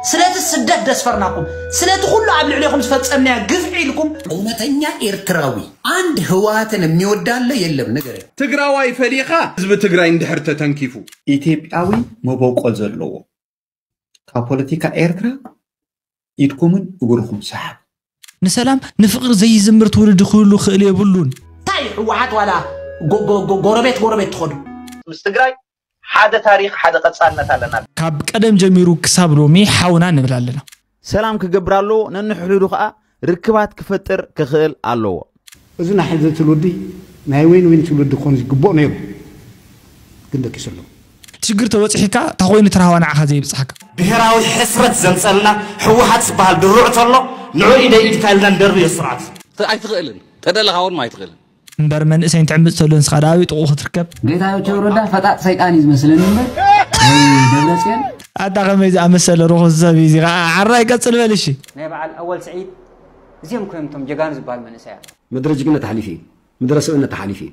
ስለቲ ስደት ደስፈርናኩም፣ ስለቲ ኩሉ ኣብ ልዕሌኹም ዝፈጸምናዮ ግፍዒ ኢልኩም። እውነተኛ ኤርትራዊ አንድ ህወሓትን የሚወዳለ የለም። ነገር ትግራዋይ ፈሊኻ ህዝቢ ትግራይ እንድሕር ተተንኪፉ። ኢትዮጵያዊ መበቆል ዘለዎ ካብ ፖለቲካ ኤርትራ ኢድኩምን እግርኹም ሰሓብ። ንሰላም ንፍቕሪ ዘይዝምር ትውልዲ ክህሉ ክእል የብሉን። እንታይ ህወሓት ዋላ ጎ- ጎ- ጎ- ጎረቤት ጎረቤት ትኸዱ። ምስ ትግራይ ሓደ ታሪኽ ሓደ ቀጻልነት ኣለና። ካብ ቀደም ጀሚሩ ክሳብ ሎሚ ሓውና ንብል ኣለና። ሰላም ክገብር ኣለዎ፣ ነንሕድሕዱ ከኣ ርክባት ክፈጥር ክኽእል ኣለዎ። እዚ ናይ ሕዚ ትውልዲ ናይ ወይን ወይን ትውልዲ ክኾን ዝግብኦ ነይሩ፣ ግን ደቂሱ ኣሎ። ሽግር ተበፂሕካ እንታይ ኮይኑ ትራህዋ ንዓኻ ዘይብፅሓካ? ብሄራዊ ሕስረት ዘምፀልና ህወሓት ዝበሃል ድሩዕ ተሎ ንዑ ኢደ ኢድካ ኢልና ንደርብዮ ስርዓት። ኣይትኽእልን፣ ተደለኻ እውን ኣይትኽእልን። እምበር መንእሰይ እንትዕምፅ ተሎ ንስኻ ዳዊ ጥቑ ክትርከብ። ጌታቸው ረዳ ፈጣጥ ሰይጣን እዩ ዝመስለኒ እምበር ወይ ደብረፅዮን ኣታ ከመይ ዝኣመሰለ ርኹስ ሰብ እዩ እዚ ከዓ ዓራ ይቀፅል በል እሺ። ናይ በዓል ኣወል ስዒድ እዚኦም ኮይኖም እቶም ጀጋኑ ዝበሃል መንእሰያት። ምድረ ጅግነት ሓሊፉ እዩ። ምድረ ስብእነት ተሓሊፉ እዩ።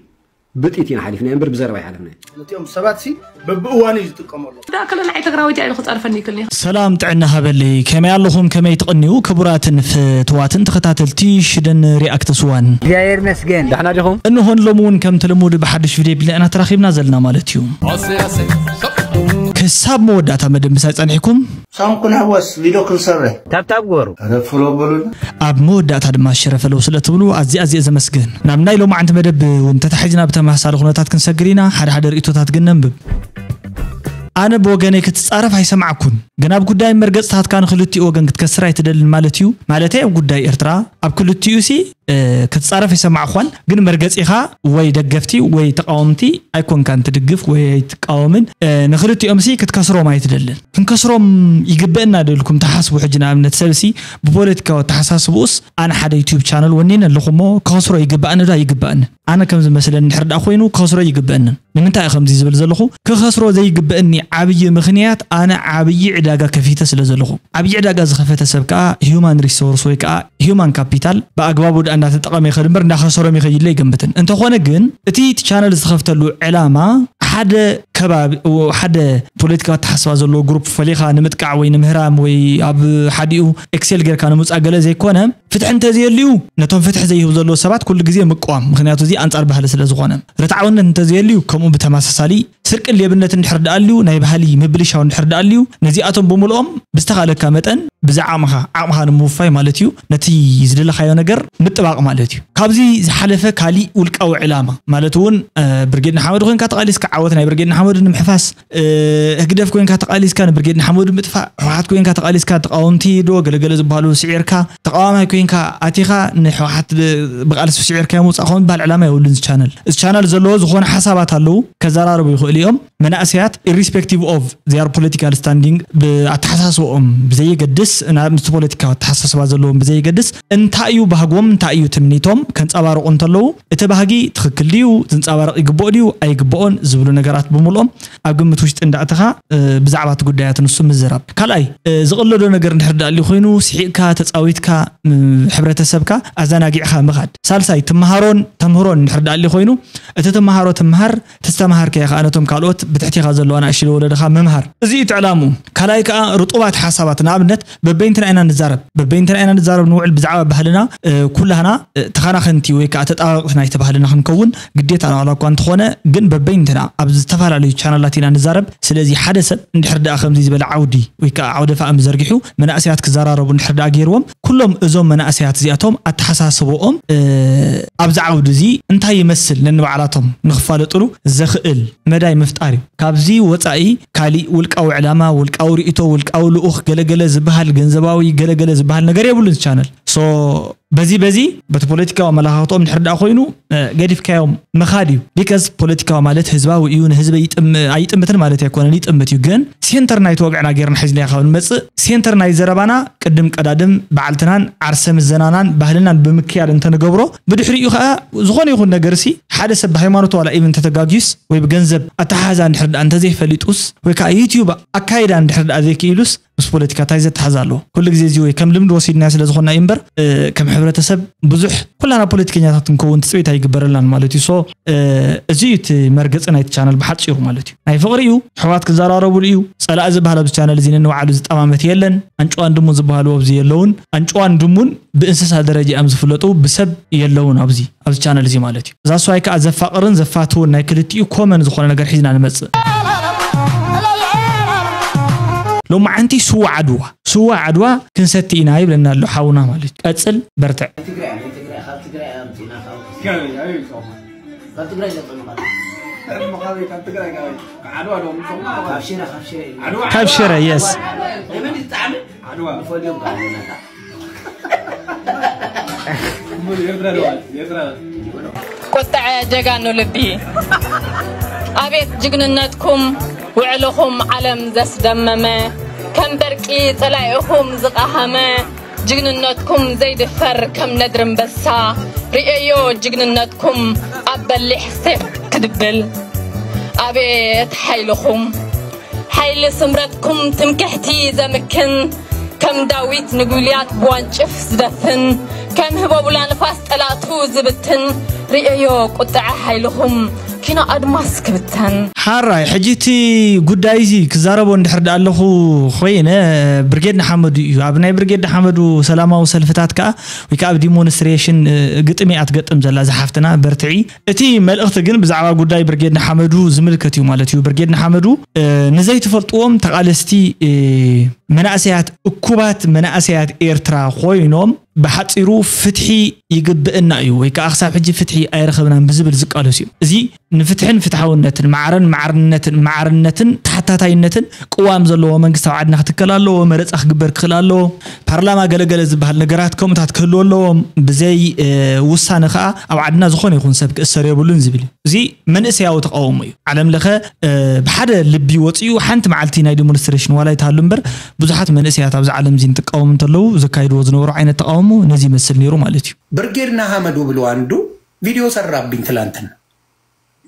ብጥይት ኢና ሓሊፍናዮ እምበር ብዘረባ ኣይሓለፍናዮ። ነቲኦም ሰባት ሲ በብእዋኑ እዩ ዝጥቀመሎም። ዳእከለ ንዓይ ትግራወይቲ ኣይነ ክፀርፈኒ ይክልኒ። ሰላም ጥዕና ሃበለይ፣ ከመይ ኣለኹም? ከመይ ትቕንዩ? ክቡራትን ፍትዋትን ተኸታተልቲ ሽደን ሪኣክትስ ዋን። እግዚኣብሔር ይመስገን። ዳሕና ዲኹም? እንሆን ሎሚ እውን ከምቲ ልሙድ ብሓድሽ ቪድዮ ቢልና ኢና ተራኺብና ዘለና ማለት እዩ። ክሳብ መወዳእታ መደብ ምሳይ ጸኒሕኩም። ሳምኩን ሃወስ ቪድዮ ክንሰርሕ። ታብታብ ግበሩ። ረፍሎ በሉና። ኣብ መወዳእታ ድማ ሽረ ፈለው ስለ ትብሉ ኣዝየ ኣዝየ ዘመስግን። ናብ ናይ ሎማዓንቲ መደብ እውን ተታሒዝና ብተመሳሳሊ ኩነታት ክንሰግር ኢና። ሓደ ሓደ ርእቶታት ግን ነንብብ። ኣነ ብወገነይ ክትጻረፍ ኣይሰማዕኩን፣ ግን ኣብ ጉዳይ መርገጽታትካ ንክልቲኡ ወገን ክትከስር ኣይትደልን ማለት እዩ። ማለተይ ኣብ ጉዳይ ኤርትራ ኣብ ክልቲኡ ሲ ክትጻረፍ ኣይሰማዕኳን፣ ግን መርገጺኻ ወይ ደገፍቲ ወይ ተቃወምቲ ኣይኮንካን ትድግፍ ወይ ኣይትቃወምን። ንክልቲኦም ሲ ክትከስሮም ኣይትደልን። ክንከስሮም ይግበእና ዶ ኢልኩም ትሓስቡ? ሕጂ ንኣብነት ሰብ ሲ ብፖለቲካዊ ኣተሓሳስብኡስ ኣነ ሓደ ዩቲዩብ ቻነል ወኒነ ኣለኹ እሞ ክኸስሮ ይግበኣኒ ዶ ኣይግበኣንን? ኣነ ከም ዝመስለኒ እንድሕር ደኣ ኮይኑ ክኸስሮ ይግበኣንን። ንምንታይ እየ ከምዚ ዝብል ዘለኹ? ክኸስሮ ዘይግበኣኒ ዓብዪ ምኽንያት ኣነ ዓብዪ ዕዳጋ ከፊተ ስለ ዘለኹ። ዓብዪ ዕዳጋ ዝኸፈተ ሰብ ከኣ ሂዩማን ሪሶርስ ወይ ከኣ ሂዩማን ካፒታል ብኣግባቡ ደኣ እንዳተጠቐመ ይኸድ እምበር እንዳኸሰሮም ይኸይድ ኢለ ኣይገምትን። እንተኾነ ግን እቲ እቲ ቻነል ዝተኸፍተሉ ዕላማ ሓደ ከባቢ ሓደ ፖለቲካዊ ኣተሓሳስባ ዘለዎ ግሩፕ ፈሊኻ ንምጥቃዕ ወይ ንምህራም ወይ ኣብ ሓዲኡ ኤክሴል ጌርካ ንምውፃእ ገለ ዘይኮነ ፍትሒ እንተዘየልዩ ነቶም ፍትሒ ዘይህቡ ዘለዉ ሰባት ኩሉ ግዜ ምቅዋም፣ ምክንያቱ እዚ ኣንፃር ባህሊ ስለ ዝኾነ። ርትዓውነት እንተዘየልዩ ከምኡ ብተመሳሳሊ ስርቅን ሌብነትን እንድሕር ደኣልዩ ናይ ባህሊ ምብልሻው እንድሕር ደኣልዩ ነዚኣቶም ብምልኦም ብዝተኻለካ መጠን ብዛ ዓቕምኻ ዓቕምኻ ንምውፋይ ማለት እዩ ነቲ ዝደለኻዮ ነገር ምጥባቕ ማለት እዩ። ካብዚ ዝሓለፈ ካሊእ ውልቃዊ ዕላማ ማለት እውን ብርጌድ ንሓመዱ ኮይንካ ተቓሊስካ ዓወት ናይ ብርጌድ ንሓመዱ ንምሕፋስ ህግደፍ ኮይንካ ተቓሊስካ ንብርጌድ ንሓመዱ ምጥፋእ፣ ህወሓት ኮይንካ ተቓሊስካ ተቓወምቲ ዶ ገለገለ ዝበሃሉ ስዒርካ ተቓዋማይ ኮይንካ ኣቲኻ ንህወሓት ብቃልሲ ስዒርካ ምውፃእ ከም ዝበሃል ዕላማ የብሉን። እዚ ቻነል እዚ ቻነል ዘለዎ ዝኾነ ሓሳባት ኣለዉ ከዘራርቡ ይኽእሉ እዮም። መናእሰያት irrespective of their political standing ብኣተሓሳስብኦም ብዘየገድስ ምስቲ ፖለቲካዊ ኣተሓሳስባ ዘለዎም ብዘየገድስ እንታይ እዩ ባህጎም እንታይ እዩ ትምኒቶም ከንፀባርቑ እንተለዉ እቲ ባህጊ ትኽክል ድዩ ዝንፀባረቕ ይግብኦ ድዩ ኣይግብኦን ዝብሉ ነገራት ብምልኦም ኣብ ግምት ውሽጢ እንዳእተኻ ብዛዕባ እቲ ጉዳያት ንሱ ምዝራብ። ካልኣይ ዝቕለዶ ነገር እንድሕር ደኣልዩ ኮይኑ ስሒቕካ ተፃዊትካ ሕብረተሰብካ ኣዘናጊዕኻ ምኻድ። ሳልሳይ ትምሃሮን ተምህሮን እንድሕር ደኣልዩ ኮይኑ እቲ ትምሃሮ ትምሃር ተስተምሃርከዮ ከኣ ነቶም ካልኦት ብትሕቴኻ ዘለዋ ንኣሽቱ ወለድኻ ምምሃር። እዚ እዩ እቲ ዕላምኡ። ካልኣይ ከኣ ርጡባት ሓሳባት ንኣብነት በበይንትና ኢና ንዛረብ በበይንትና ኢና ንዛረብ ንውዕል ብዛዕባ ባህልና ኩላህና ተኸናኸንቲ ወይ ከዓ ተጣባብቕቲ ናይቲ ባህልና ክንከውን ግዴታና ዋላ እኳ እንተኾነ ግን በበይንትና ኣብ ዝተፈላለዩ ቻነላት ኢና ንዛረብ። ስለዚ ሓደ ሰብ እንድሕር ደኣ ከምዚ ዝበለ ዓውዲ ወይ ከዓ ዓውደ ፋእም ዘርጊሑ መናእሰያት ክዘራረቡ እንድሕር ደኣ ገይርዎም ኩሎም እዞም መናእሰያት እዚኣቶም ኣተሓሳስብኦም ኣብዚ ዓውዲ እዚ እንታይ ይመስል ነንባዕላቶም ንክፋለጥሉ ዘኽእል መዳይ ምፍጣር እዩ። ካብዚ ወፃኢ ካሊእ ውልቃዊ ዕላማ፣ ውልቃዊ ርእይቶ፣ ውልቃዊ ልኡኽ ገለገለ ዝበሃል ገንዘባዊ ገለገለ ዝበሃል ነገር የብሉን እዚ ቻነል። So በዚ በዚ በቲ ፖለቲካዊ ኣመለኻኽትኦም እንድሕር ደኣ ኮይኑ ገዲፍካዮም ምኻድ እዩ። Because ፖለቲካዊ ማለት ህዝባዊ እዩ፣ ንህዝቢ ኣይጥምትን ማለት ኣይኮነን፣ ይጥምት እዩ። ግን ሴንተር ናይቲ ወግዕና ጌርና ሒዝናዮ ካብ ንመፅእ ሴንተር ናይ ዘረባና ቅድም ቀዳድም በዓልትናን ዓርሰ ምዘናናን ባህልናን ብምክያድ እንተንገብሮ ብድሕሪኡ ከዓ ዝኾነ ይኹን ነገር ሲ ሓደ ሰብ ብሃይማኖቱ ዋላ even እንተተጋግዩስ ወይ ብገንዘብ ኣተሓሕዛ እንድሕር ደኣ እንተዘይፈሊጡስ ወይ ከዓ ዩትዩብ ኣካይዳ እንድሕር ደኣ ዘይክኢሉስ ምስ ፖለቲካ እንታይ ዘተሓዝ ኣለዎ? ኩሉ ግዜ እዚ ወይ ከም ልምዲ ወሲድና ስለ ዝኾንና እዩ እምበር፣ እ፣ ከም ሕብረተሰብ ብዙሕ ኩላና ፖለቲከኛታት ክንከውን ትጽቢት ኣይግበረልናን ማለት እዩ። So፣ እ፣ እዚ እዩ እቲ መርገጺ ናይቲ ቻነል ብሓጺሩ ማለት እዩ። ናይ ፍቕሪ እዩ፣ ኣሕዋት ክዘራረቡሉ እዩ። ጸላኢ ዝበሃል ኣብዚ ቻነል እዚ ነንባዕሉ ዝጠማመት የለን። ኣንጭዋን ድሙን ዝበሃሉ ኣብዚ የለውን። ኣንጭዋን ድሙን ብእንስሳ ደረጃ እዮም ዝፍለጡ፣ ብሰብ የለውን ኣብዚ፣ ኣብዚ ቻነል እዚ ማለት እዩ። እዛ ስዋይ ከኣ ዘፋቕርን ዘፋትውን ናይ ክልቲኡ ኮመን ዝኾነ ነገር ሒዝና ንመጽእ። ሎማዓንቲ ስዋ ዓድዋ፣ ስዋ ዓድዋ ክንሰቲ ኢና ይብለና ኣሎ ሓውና ማለት እዩ። ቀጽል፣ በርትዕ። ትግራይ፣ ናይ ትግራይ፣ ካብ ትግራይ ኣምፂና፣ ካብ ካብ ትግራይ ዘጥምቐና። ካብ ትግራይ፣ ካብ ዓድዋ ዶ ምጾምና? ካብ ሽረ፣ ካብ ሽረ እዩ። ዓድዋ፣ ካብ ሽረ፣ የስ። ዓድዋ። ንፈልዮም ካብ ዓድዋ። እሞ ኤርትራ ዶ? ኤርትራ። ቁጥዐ ጀጋኑ ልቢ። ኣቤት ጅግንነትኩም፣ ውዕልኹም ዓለም ዘስደመመ፣ ከም በርቂ ጸላኢኹም ዝቐሃመ፣ ጅግንነትኩም ዘይድፈር ከም ነድሪ ኣንበሳ፣ ርእየዮ ጅግንነትኩም ኣብ በሊሕ ሴፍ ክድብል። ኣቤት ሓይልኹም፣ ሓይሊ ስምረትኩም ትምክሕቲ ዘምክን፣ ከም ዳዊት ንጉልያት ብዋንጭፍ ዝደፍን፣ ከም ህቦቡላ ንፋስ ጠላቱ ዝብትን፣ ርእየዮ ቁጥዐ ሓይልኹም ኪኖ ኣድማስ ክብተን። ሓራይ፣ ሕጂ እቲ ጉዳይ እዚ ክዛረቦ እንድሕር ደኣ ኣለኹ ኮይነ፣ ብርጌድ ንሓመዱ እዩ። ኣብ ናይ ብርጌድ ንሓመዱ ሰላማዊ ሰልፍታት ከኣ፣ ወይ ከኣ ኣብ ዲሞንስትሬሽን፣ እ፣ ግጥም እያ ትገጥም ዘላ እዛ ሓፍትና፣ በርትዒ። እቲ መልእኽቲ ግን ብዛዕባ ጉዳይ ብርጌድ ንሓመዱ ዝምልከት እዩ ማለት እዩ። ብርጌድ ንሓመዱ፣ እ፣ ንዘይትፈልጥዎም ተቓለስቲ፣ እ፣ መናእሰያት፣ እኩባት መናእሰያት ኤርትራ ኮይኖም፣ ብሓጺሩ ፍትሒ ይግብእና እዩ ወይ ከኣ ክሳብ ሕጂ ፍትሒ ኣይረኸብናን ብዝብል ዝቃለሱ እዮም። እዚ ንፍትሕን ፍትሓውነትን፣ ማዕረን ማዕርነትን፣ ማዕርነትን ተሓታታይነትን ቅዋም ዘለዎ መንግስቲ ኣብ ዓድና ክትከል ኣለዎ፣ መረጻ ክግበር ክኽእል ኣለዎ፣ ፓርላማ ገለገለ ዝበሃል ነገራት ከምኡታት ክህልዎ ኣለዎም፣ ብዘይ፣ እ፣ ውሳነ ከኣ ኣብ ዓድና ዝኾነ ይኹን ሰብ ክእሰር የብሉን ዝብል እዩ። እዚ መንእሰያዊ ተቃውሞ እዩ። ዓለም ለኸ፣ እ፣ ብሓደ ልቢ ወጺኡ ሓንቲ መዓልቲ ናይ ዲሞንስትሬሽን ዋላ ይትሃሉ እምበር ብዙሓት መንእሰያት ኣብዚ ዓለም እዚ ንትቃወሙ እንተለዉ ዘካይድዎ ዝነበሩ ዓይነት ተቃውሞ ነዚ ይመስል ነይሩ ማለት እዩ። ብርጌድ ንሓመዱ ብሎ አንዱ ቪዲዮ ሰራብኝ ትላንትና።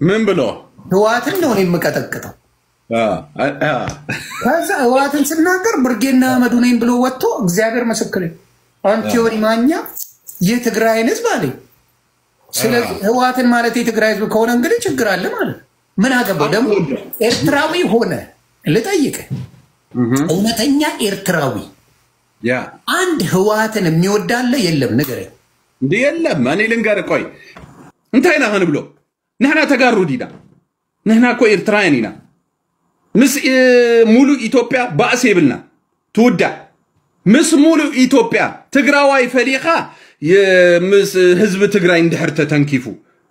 ምን ብሎ? ህወሓትን ነው እኔ የምቀጠቅጠው። አ፣ አ፣ አ። ከዛ ህወሓትን ስናገር ብርጌድ ንሓመዱ ነኝ ብሎ ወጥቶ እግዚአብሔር ምስክሬ አንቶኒ ማኛ የትግራይን ህዝብ አለኝ። ስለዚህ አ። ህወሓትን ማለት የትግራይ ህዝብ ከሆነ እንግዲህ ችግር አለ ማለት ነው። ምን አገባው ደግሞ አልወደም። ኤርትራዊ ሆነ ልጠይቅ። እህ። እውነተኛ ኤርትራዊ ያ። አንድ ህወሓትን የሚወዳለ የለም ንገረኝ። እንዲ የለም። እኔ ልንገር፣ ቆይ። እንታይ ኢና ክንብሎ? ንሕና ተጋሩ ዲና? ንሕና እኮ ኤርትራውያን ኢና። ምስ፣ እ፣ ሙሉእ ኢትዮጵያ ባእሲ የብልና። ትውዳእ። ምስ ሙሉእ ኢትዮጵያ ትግራዋይ ፈሊኻ፣ የ-፣ ምስ ህዝቢ ትግራይ እንድሕር ተተንኪፉ፣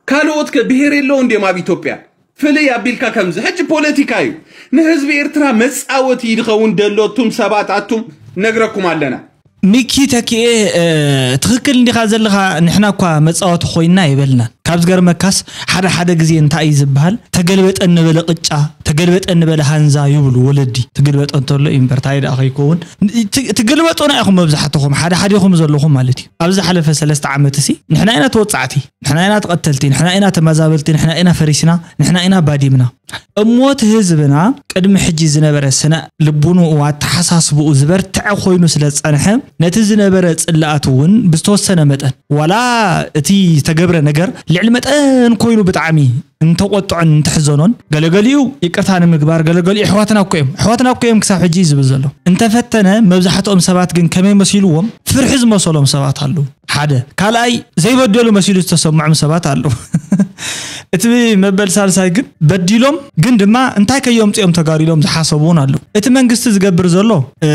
ካልኦት ከ ብሄር የለውን ድዮም ኣብ ኢትዮጵያ? ፍልይ ኣቢልካ ከምዚ። ሕጂ ፖለቲካ እዩ። ንህዝቢ ኤርትራ መጻወቲ ይኸውን ደሎ፣ እቱም ሰባት ኣቱም ነግረኩም ኣለና። ሚኪ ተኪኤ፣ እ፣ ትኽክል እንዲኻ ዘለኻ። ንሕና እኳ መጻወቲ ኮይንና ኣይበልናን። ካብ ዝገርመካስ፣ ሓደ ሓደ ግዜ እንታይ እዩ ዝበሃል? ተገልበጠ እንበለ ቅጫ፣ ተገልበጠ እንበለ ሃንዛ ይብሉ ወለዲ። ትግልበጠ እንተሎ እዩ እምበር፣ እንታይ ደኣ ከይከውን? ት-፣ ትግልበጡና ኢኹም መብዛሕትኹም፣ ሓደ ሓዲኹም ዘለኹም ማለት እዩ። ኣብ ዝሓለፈ ሰለስተ ዓመት እሲ፣ ንሕና ኢና ተወጻዕቲ፣ ንሕና ኢና ተቐተልቲ፣ ንሕና ኢና ተመዛበልቲ፣ ንሕና ኢና ፈሪስና፣ ንሕና ኢና ባዲምና። እሞ እቲ ህዝብና ቅድሚ ሕጂ ዝነበረ ስነ ልቡንኡ ኣተሓሳስብኡ ዝበርትዐ ኮይኑ ስለ ዝጸንሐ፣ ነቲ ዝነበረ ጽልኣት እውን ብዝተወሰነ መጠን፣ ዋላ እቲ ዝተገብረ ነገር ልዕሊ መጠን ኮይኑ ብጣዕሚ እንተቆጥዖን እንተሕዘኖን፣ ገለገሊኡ ይቅርታ ንምግባር፣ ገለገሊኡ ኣሕዋትና እኮ እዮም፣ ኣሕዋትና እኮ እዮም ክሳብ ሕጂ እዩ ዝብል ዘሎ። እንተፈተነ፣ መብዛሕትኦም ሰባት ግን ከመይ መሲልዎም? ፍርሒ ዝመሰሎም ሰባት ኣለዉ። ሓደ። ካልኣይ፣ ዘይበደሉ መሲሉ ዝተሰምዖም ሰባት ኣለዉ። እቲ መበል ሳልሳይ ግን በዲሎም፣ ግን ድማ እንታይ ከየምፅኦም ተጋሩ ኢሎም ዝሓሰቡ እውን ኣለዉ። እቲ መንግስቲ ዝገብር ዘሎ፣ እ፣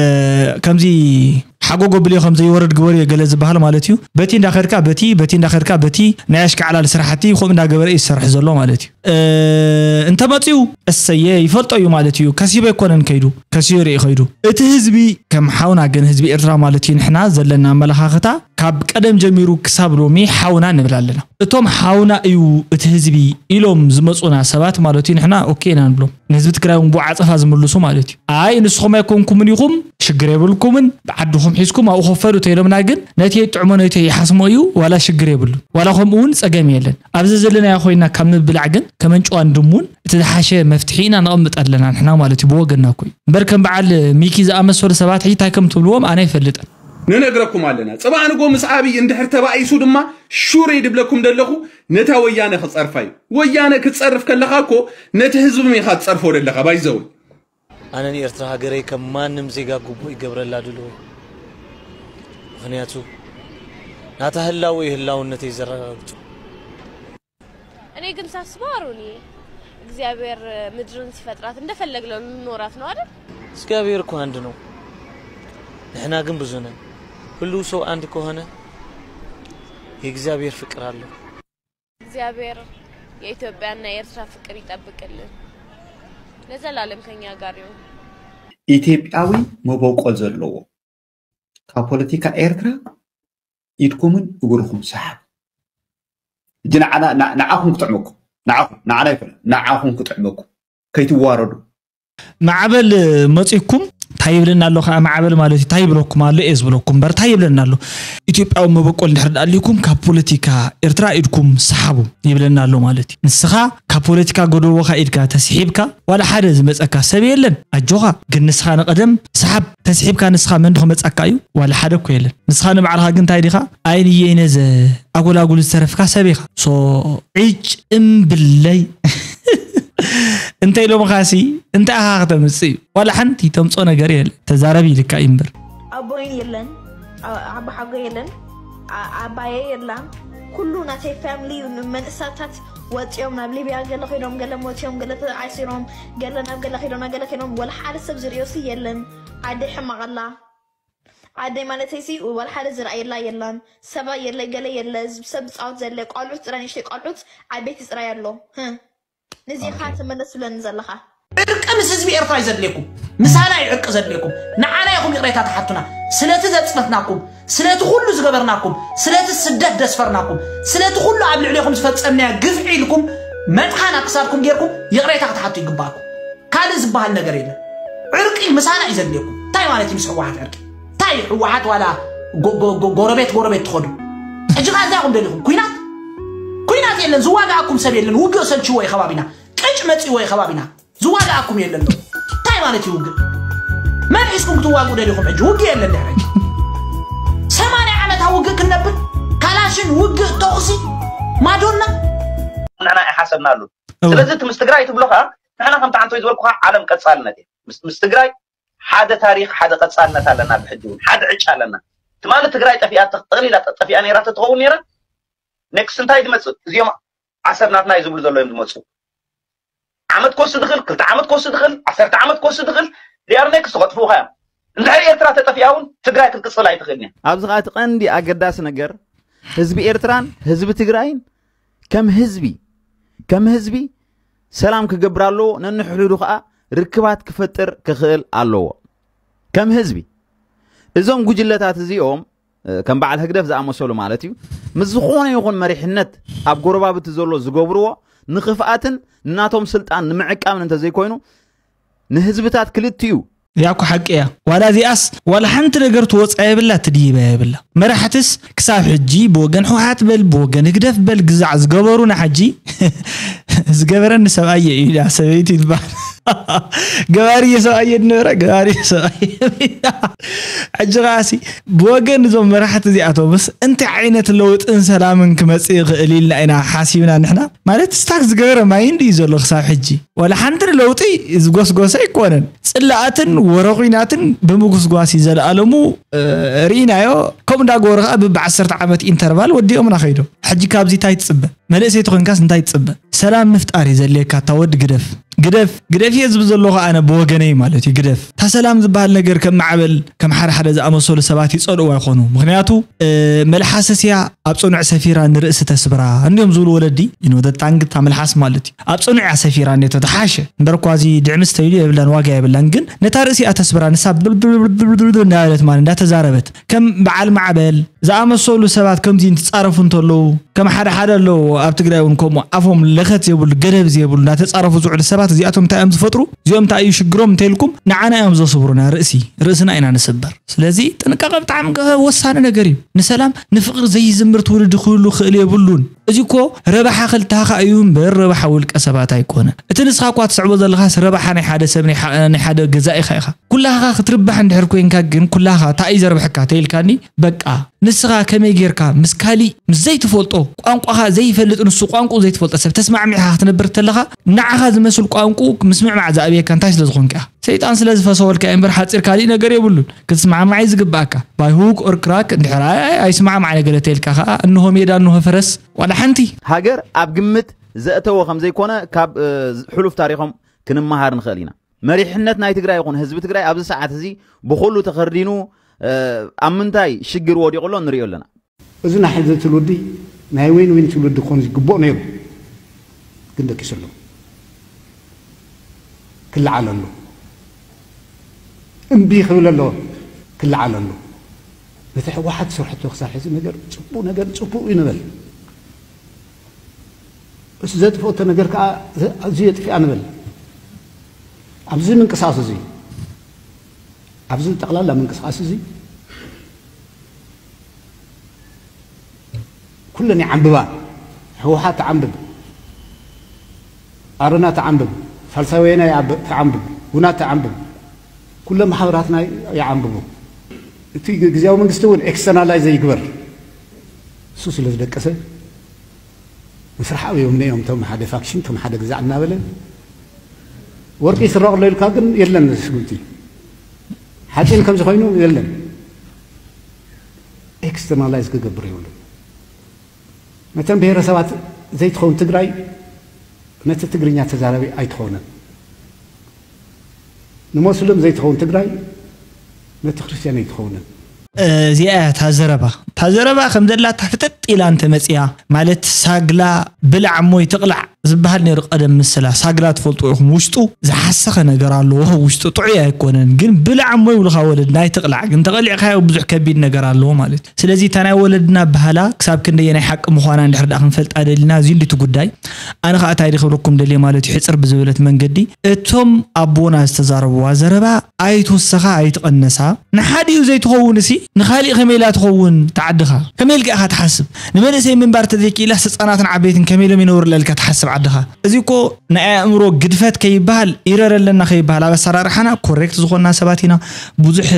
ከምዚ ሓጎጎ ብልዮ ከም ዘይወርድ ግበርዮ ገለ ዝበሃል ማለት እዩ። በቲ እንዳኸድካ በቲ፣ በቲ እንዳኸድካ በቲ ናይ ኣሽካዕላል ስራሕቲ ከምኡ እንዳገበረ እዩ ዝሰርሕ ዘሎ ማለት እዩ። እ፣ እንተመፅኡ እሰየ ይፈልጦ እዩ ማለት እዩ። ከሲቡ ኣይኮነን ከይዱ፣ ከሲቡ ርኢ ከይዱ። እቲ ህዝቢ ከም ሓውና ግን ህዝቢ ኤርትራ ማለት እዩ ንሕና ዘለና ኣመለኻኽታ ካብ ቀደም ጀሚሩ ክሳብ ሎሚ ሓውና ንብል ኣለና። እቶም ሓውና እዩ እቲ ህዝቢ ኢሎም ዝመፁና ሰባት ማለት እዩ ንሕና ኦኬ ኢና ንብሎም። ንህዝቢ ትግራይ እውን ብኡ ዓጸፋ ዝምልሱ ማለት እዩ። ኣይ ንስኹም ኣይኮንኩምን ኢኹም ሽግር የብልኩምን፣ ዓድኹም ሒዝኩም ኣብኡ ከፈሉ ተይሎምና፣ ግን ነቲ የጥዕሞ ነቲ ይሓስሞ እዩ፣ ዋላ ሽግር የብሉ፣ ዋላ ከምኡ እውን ጸገም የለን። ኣብዚ ዘለናዮ ኮይና ካብ ምብላዕ ግን ከመንጭዋን ድሙን እቲ ዝሓሸ መፍትሒ ኢና ነቐምጥ ኣለና ንሕና ማለት እዩ፣ ብወገንና እኮ እዩ። እምበር ከም በዓል ሚኪ ዝኣመሰሉ ሰባት ሕጂ እንታይ ከም ትብልዎም ኣነ ኣይፈልጥን። ንነግረኩም ኣለና። ጽባሕ ንጎ ምስ ኣብይ እንድሕር ተባኢሱ ድማ ሹር ድብለኩም ደለኹ፣ ነታ ወያነ ክጸርፋ እዩ። ወያነ ክትጸርፍ ከለኻ እኮ ነቲ ህዝቢ ኢኻ ትጸርፎ ደለኻ ባይዘው። ኣነ ንኤርትራ ሃገረይ ከም ማንም ዜጋ ግቡእ ይገብረላ ድልዎ። ምኽንያቱ ናታ ህላወ እዩ ህላውነተይ ዘረጋግጹ። እኔ ግን ሳስበው አሮንዬ፣ እግዚአብሔር ምድርን ሲፈጥራት እንደፈለግነው እንኖራት ነው አይደል? እግዚአብሔር እኮ አንድ ነው፣ ንሕና ግን ብዙ ነን። ሁሉ ሰው አንድ ከሆነ የእግዚአብሔር ፍቅር አለው። እግዚአብሔር የኢትዮጵያና የኤርትራ ፍቅር ይጠብቅልን፣ ለዘላለም ከኛ ጋር ይሁን። ኢትዮጵያዊ መበቆል ዘለዎ ካብ ፖለቲካ ኤርትራ ኢድኩምን እግርኹም ሰሓብ። እጂ ንዓና- ንዓ- ንዓኹም ክጥዕመኩም፣ ንዓኹም ንዓና ይኮነ፣ ንዓኹም ክጥዕመኩም፣ ከይትዋረዱ። ማዕበል መፂኩም እንታይ ይብለና ኣሎ ከዓ? ማዕበል ማለት እዩ እንታይ ይብለኩም ኣሎ እየ ዝብለኩም እምበር እንታይ ይብለና ኣሎ? ኢትዮጵያዊ መበቆል እንድሕር ዳኣሊኩም ካብ ፖለቲካ ኤርትራ ኢድኩም ሰሓቡ ይብለና ኣሎ ማለት እዩ። ንስኻ ካብ ፖለቲካ ጎደቦኻ ኢድካ ተስሒብካ ዋላ ሓደ ዝመፀካ ሰብ የለን፣ ኣጆኻ። ግን ንስኻ ንቐደም ሰሓብ፣ ተስሒብካ ንስኻ መን ዶ ክመፃካ እዩ? ዋላ ሓደ እኮ የለን። ንስኻ ንባዕልኻ ግን እንታይ ዲኻ? ኣይንየይ ነዘ ኣጎላጉል ዝተረፍካ ሰብ ኢኻ። ሶ ዒጭ እምብለይ እንተ ኢሎምኻሲ እንታይ ኢኻ ክተምጽእ እዩ? ዋላ ሓንቲ ተምጾ ነገር የለ። ተዛረብ ኢልካ እዩ እምበር። ኣቦይን የለን፣ ኣ- ኣቦሓጎ የለን፣ ኣ- ኣባየ የላን። ኩሉ ናተይ ፋሚሊ እዩ። ንመንእሳታት ወፂኦም ናብ ሊብያ ገለ ኮይኖም፣ ገለ ሞትዮም፣ ገለ ተኣሲሮም፣ ገለ ናብ ገለ ኮይዶም፣ ናብ ገለ ኮይኖም፣ ወላ ሓደ ሰብ ዝርእዮሲ የለን። ዓደይ ሕማቕ ኣላ። ዓደይ ማለተይሲ ወላ ሓደ ዝረኣየላ የላን። ሰባ የለ፣ ገለ የለ፣ ሰብ ዝፃወት ዘለ፣ ቆልዑት ጥራይ፣ ንእሽተይ ቆልዑት ዓበይቲ ጥራይ ኣሎ። ህም። ንዚኻ ትመለስ ብለኒ ዘለኻ። ዕርቂ ምስ ህዝቢ ኤርትራ እዩ ዘድልየኩም፣ ምሳና እዩ ዕርቂ ዘድልየኩም። ንዓና ኢኹም ይቕሬታ ትሓቱና ስለቲ ዘጽነትናኩም፣ ስለቲ ኩሉ ዝገበርናኩም፣ ስለቲ ስደት ደስፈርናኩም፣ ስለቲ ኩሉ ኣብ ልዕሌኹም ዝፈጸምናዮ ግፍዒ ኢልኩም መጥሓን ኣብ ክሳድኩም ጌርኩም ይቕሬታ ክትሓቱ ይግባኣኩም። ካልእ ዝበሃል ነገር የለን። ዕርቂ ምሳና እዩ ዘድልየኩም። እንታይ ማለት እዩ ምስ ህወሓት ዕርቂ? እንታይ ህወሓት ዋላ ጎ- ጎ- ጎ- ጎረቤት ጎረቤት ትኸዱ? ሕጂ ኸ እንታይ ኢኹም ደሊኹም? ኩናት? ኩናት የለን፣ ዝዋጋኣኩም ሰብ የለን። ውግእ ሰልችዎ እዩ ከባቢና። ቅጭ መጺዎ እዩ ከባቢና። ዝዋጋኣኩም የለን ዶ? እንታይ ማለት እዩ ውግእ? መን ሒዝኩም ክትዋግኡ ደሊኹም? ሕጂ ውግእ የለን ድሕሪ ሕጂ። ሰማንያ ዓመት ኣብ ውግእ ክንነብር? ካላሽን ውግእ ተኹሲ ማዶና? ንሕና ኣይሓሰብናሉ። ስለዚ እቲ ምስ ትግራይ ትብሎ ከዓ ንሕና ከምቲ ዓንቶይ ዝበልኩኻ ዓለም ቀፃልነት እየ። ምስ- ምስ ትግራይ ሓደ ታሪኽ ሓደ ቀፃልነት ኣለና። ብሕጂ እውን ሓደ ዕጫ ኣለና። ትማሊ ትግራይ ጠፊኣ ተ- ጠቕሊላ ጠ- ጠፊኣ ነይራ ተትኸውን ነይራ ኔክስት እንታይ ዝመፅእ እዚኦም ዓሰብ ናትና እዩ ዝብሉ ዘሎ እዮም ዝመፁ። ዓመት ክወስድ ይኽእል፣ ክልተ ዓመት ክወስድ ይኽእል፣ ዓሰርተ ዓመት ክወስድ ይኽእል። ዲኣር ኔክስት ክቐጥፍኡኻ እዮም። እንድሕር ኤርትራ ተጠፊኣ እውን ትግራይ ክትቅፅል ኣይትኽእልን እያ። ኣብዚ ኸዓ እቲ ቀንዲ ኣገዳሲ ነገር ህዝቢ ኤርትራን ህዝቢ ትግራይን ከም ህዝቢ ከም ህዝቢ ሰላም ክገብር ኣለዎ። ነንሕድሕዱ ኸዓ ርክባት ክፈጥር ክኽእል ኣለዎ። ከም ህዝቢ እዞም ጉጅለታት እዚኦም እ፣ ከም በዓል ህግደፍ ዝኣመሰሉ ማለት እዩ ምስ ዝኾነ ይኹን መሪሕነት ኣብ ጎረባብቲ ዘሎ ዝገብርዎ ንኽፍኣትን ንናቶም ስልጣን ንምዕቃብን እንተዘይኮይኑ ንህዝብታት ክልቲኡ ያኮ ሓቂ እያ። ዋላ እዚኣስ ዋላ ሓንቲ ነገር ትወፃ የብላ ትድይባ የብላ። መራሕትስ ክሳብ ሕጂ ብወገን ሕወሓት በል ብወገን ህግደፍ በል ግዛዕ ዝገበሩና ሕጂ ዝገበረኒ ሰብኣየ እዩ ኢላ ሰበይቲ ትበሃል። ገባሪ ሰብኣየ ዝነበረ ገባሪ ሰብኣየ ሕጂ ኸዓሲ ብወገን እዞም መራሕቲ እዚኣቶምስ እንታይ ዓይነት ለውጥን ሰላምን ክመፅእ ይኽእል ኢልና ኢና ሓሲብና ንሕና። ማለት ስታክ ዝገበረ ማይንድ እዩ ዘሎ ክሳብ ሕጂ። ዋላ ሓንቲ ለውጢ ዝጎስጎሰ ኣይኮነን። ፅላኣትን ወረ ኹናትን ብምጉስጓስ እዩ ዘለኣለሙ እ፣ ርኢናዮ። ከምኡ እንዳገበሩ ከዓ ብብዓሰርተ ዓመት ኢንተርቫል ወዲኦምና ከይዶም። ሕጂ ካብዚ እንታይ ትፅበ? መንእሰይቲ ኮንካስ እንታይ ትፅበ? ሰላም ምፍጣር እዩ ዘድልየካ። እታ ወዲ ግደፍ ግደፍ ግደፍ እየ ዝብል ዘለኹ ኣነ ብወገነይ ማለት እዩ። ግደፍ እታ ሰላም ዝበሃል ነገር ከም ማዕበል ከም ሓደ ሓደ ዝኣመሰሉ ሰባት ይፀልእዋ ይኾኑ። ምክንያቱ እ፣ መልሓስስ እያ ኣብ ፅኑዕ ሰፊራ ንርእሲ ተስብራ እንዲዮም ዝብሉ ወለዲ። ይኖተታንግታ መልሓስ ማለት እዩ ኣብ ፅኑዕ እያ ሰፊራ እንዴ ተተሓሸ እምበር እኳ እዚ ድዕምስ ተይሉ የብላን ዋጋ የብላን። ግን ነታ ርእሲ እያ ተስብራ ንሳ ብልብልብልብልብል እናበለት ማለት እንዳተዛረበት ከም በዓል ማዕበል ዝኣመሰሉ ሰባት ከምዚ እንትጻረፉ እንተለዉ፣ ከም ሓደ ሓደ ኣለዉ ኣብ ትግራይ እውን ከምኡ ኣፎም ለኸት ዘይብሉ፣ ገደብ ዘይብሉ እናተጻረፉ ዝውዕሉ ሰባት፣ እዚኣቶም እንታይ እዮም ዝፈጥሩ? እዚኦም እንታይ እዩ ሽግሮም እንተኢልኩም፣ ንዓና እዮም ዘስብሩና። ርእሲ ርእስና ኢና ንስበር። ስለዚ ጥንቃቐ ብጣዕሚ ገ- ወሳኒ ነገር እዩ። ንሰላም ንፍቕሪ ዘይዝምር ትውልዲ ክህሉ ክእል የብሉን። እዚ እኮ ረብሓ ክልተኻ እዩ እምበር ረብሓ ውልቀ ሰባት ኣይኮነን። እቲ ንስኻ እኳ ትስዕቦ ዘለኻስ ረብሓ ናይ ሓደ ሰብ፣ ናይ ሓ- ናይ ሓደ ገዛኢኻ ኢኻ። ኩላኻ ክትርባሕ እንድሕር ኮይንካ ግን፣ ኩላኻ እንታይ እዩ ዘርብሐካ ተይልካኒ፣ በቃ ንስኻ ከመይ ጌርካ ምስ ካሊእ፣ ምስ ዘይትፈልጦ፣ ቋንቋኻ ዘይፈልጥ፣ ንሱ ቋንቋኡ ዘይትፈልጦ ሰብ ተስማዕሚዕካ ክትነብር ተለኻ፣ ንዓኻ ዝመስል ቋንቋኡ ምስምዕማዕ ዝኣብየካ እንታይ ስለ ዝኾንካ ኢኻ? ሰይጣን ስለ ዝፈሰወልካ እምበር ሓጺር ካሊእ ነገር የብሉን። ክትስማዕማዕ እዩ ዝግባኣካ። By hook or crack፣ እንድሕር ኣይ ኣይስማዕማዕ ነገር ተይልካ ከኣ እንሆ ሜዳ እንሆ ፈረስ ዋላ ሓንቲ። ሃገር ኣብ ግምት ዘእተወ ከም ዘይኮነ ካብ ሕሉፍ ታሪኾም ክንመሃር ንኽእል ኢና። መሪሕነት ናይ ትግራይ ይኹን ህዝቢ ትግራይ ኣብዚ ሰዓት እዚ ብኹሉ ተኸርዲኑ ኣብ ምንታይ ሽግር ወዲቑ ኣሎ ንሪኦ ኣለና። እዚ ናይ ሕዚ ትውልዲ ናይ ዊን ዊን ትውልዲ ክኾን ዝግብኦ ነይሩ፣ ግን ደቂሱ ኣሎ። ክለዓል ኣሎ። እምቢ ክብል ኣሎ፣ ክለዓል ኣሎ። ነቲ ህወሓት ዝሰርሐቶ ክሳብ ሕዚ ነገር ፅቡቕ ነገር ፅቡቕ እዩ ንበል። እሱ ዘጥፍኦቶ ነገር ከዓ ኣዝዩ የጥፊኣ ንበል። ኣብዚ ምንቅስቃስ እዚ ኣብዚ ጠቕላላ ምንቅስቃስ እዚ ኩለን ይዓንብባ። ህወሓት ትዓንብብ፣ ኣረና ትዓንብብ፣ ሳልሳይ ወያነ ትዓንብብ፣ ውናት ትዓንብብ፣ ኩለን ማሕበራትና ይዓንብቡ። እቲ ግዝያዊ መንግስቲ እውን ኤክስተርናላይዝ ይግበር። እሱ ስለ ዝደቀሰ ንፍርሓዊ እዮም ነዮም እቶም ሓደ ፋክሽን እቶም ሓደ ግዛዕ እናበለ ወርቂ ይስረቕ ኣሎ ኢልካ ግን የለን ስጉምቲ ሓፂን ከምዚ ኮይኑ የለን። ኤክስተርናላይዝ ክገብር የብሉ። ነተን ብሄረሰባት ዘይትኸውን ትግራይ ነቲ ትግርኛ ተዛራቢ ኣይትኸውንን። ንሞስልም ዘይትኸውን ትግራይ ነቲ ክርስትያን ኣይትኸውንን። እዚኣ እያ እታ ዘረባ። እታ ዘረባ ከም ዘላታ ፍጥጥ ኢላ እንተመፅያ፣ ማለት ሳግላ ብላዕ እሞ ይትቕላዕ ዝበሃል ነይሩ ቀደም ምስላ። ሳግላ ትፈልጡ ኢኹም፣ ውሽጡ ዝሓሰኸ ነገር ኣለዎ። ውሽጡ ጥዑይ ኣይኮነን፣ ግን ብላዕ እሞ ይብሉኻ ወለድና፣ ኣይትቕላዕ ግን ተቐሊዕካዮ ብዙሕ ከቢድ ነገር ኣለዎ ማለት እዩ። ስለዚ እታ ናይ ወለድና ኣበሃላ ክሳብ ክንደየናይ ሓቂ ምዃና እንድሕር ደኣ ክንፈልጣ ደሊና፣ እዚ እንዲቲ ጉዳይ። ኣነ ኸኣ እንታይ ድክብለኩም ደልየ ማለት እዩ፣ ሕፅር ብዝበለት መንገዲ እቶም ኣቦና ዝተዛረብዋ ዘረባ ኣይትወሰኻ ኣይትቐነሳ። ንሓዲኡ ዘይትኸውን እሲ ንኻሊእ ከመይ ኢላ ትኸውን? ተዓድኻ ከመይ ኢልካ ኢኻ ትሓስብ? ንመንእሰይ ምንባር ተዘይክኢላስ ህፃናትን ዓበይትን ከመይ ኢሎም ይነብሩላ ኢልካ ትሓስብ ዓድኻ? እዚ እኮ ናይ ኣእምሮ ግድፈት ከይበሃል ኢረር ኣለና ከይበሃል ኣብ ኣሰራርሓና ኮሬክት ዝኾንና ሰባት ኢና። ብዙሕ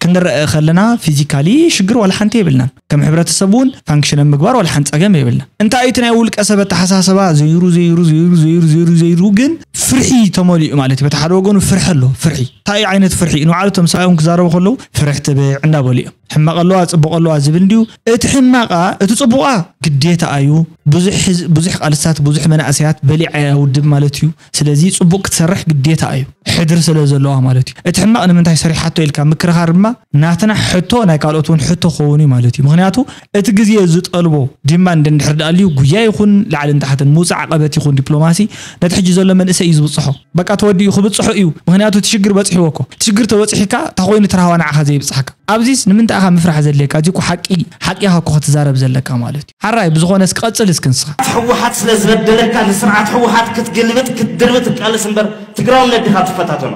ክንረአ ከለና ፊዚካሊ ሽግር ዋላ ሓንቲ የብልናን። ከም ሕብረተሰብ እውን ፋንክሽን ኣብ ምግባር ዋላ ሓንቲ ፀገም የብልና። እንታይ እዩ እቲ ናይ ውልቀ ሰብ ኣተሓሳስባ ዘይሩ ዘይሩ ዘይሩ ዘይሩ ዘይሩ ዘይሩ ግን ፍርሒ ተመሊኡ ማለት እዩ። በቲ ሓደ ወገኑ ፍርሒ ኣሎ፣ ፍርሒ። እንታይ ዓይነት ፍርሒ? ንባዕሉ እቶም ሰብኣይ እውን ክዛረቡ ከለዉ ፍርሒ ትብዕ እንዳበሉ እዮም። ሕማቕ ኣለዋ፣ ፅቡቕ ኣለዋ ዝብል እንድዩ። እቲ ሕማቓ፣ እቲ ፅቡቓ ግዴታ እዩ። ብዙሕ ህዝ- ብዙሕ ቃልስታት ብዙሕ መናእሰያት በሊዓ እያ ውድብ ማለት እዩ። ስለዚ ፅቡቕ ክትሰርሕ ግዴታ እዩ፣ ሕድሪ ስለ ዘለዋ ማለት እዩ። እቲ ሕማቕ ንምንታይ ሰሪሓቶ ኢልካ ምክርኻር ድማ ናትና ሕቶ ናይ ካልኦት እውን ሕቶ ክኸውን እዩ ማለት እዩ። ምክንያቱ እቲ ግዜ ዝጠልቦ ዲማንድ እንድሕር ደኣ ኣልዩ ጉያ ይኹን ላዕልን ታሕትን ምውፃእ ዓቐበት ይኹን ዲፕሎማሲ ነቲ ሕጂ ዘሎ መንእሰይ እዩ ዝብፅሖ። በቃ ተወዲኡ ክብፅሖ እዩ። ምክንያቱ እቲ ሽግር በፂሕዎ እኮ። እቲ ሽግር ተበፂሕካ እታ ኮይኑ ትራህዋ ንዓኻ ዘይብፅሓካ። ኣብዚስ ንምንታይ ኢኻ ምፍራሕ ዘድልየካ? እዚ እኮ ሓቂ ሓቂ ኢኻ እኮ ክትዛረብ ዘለካ ማለት እዩ። ሓራይ ብዝኾነስ ክቐፅል እስኪ ንስኻ። ህወሓት ስለ ዝበደለካ ንስርዓት ህወሓት ክትግልብጥ ክትድርብጥ ትቃለስ እምበር ትግራውነት ዲኻ ትፈታተኖ?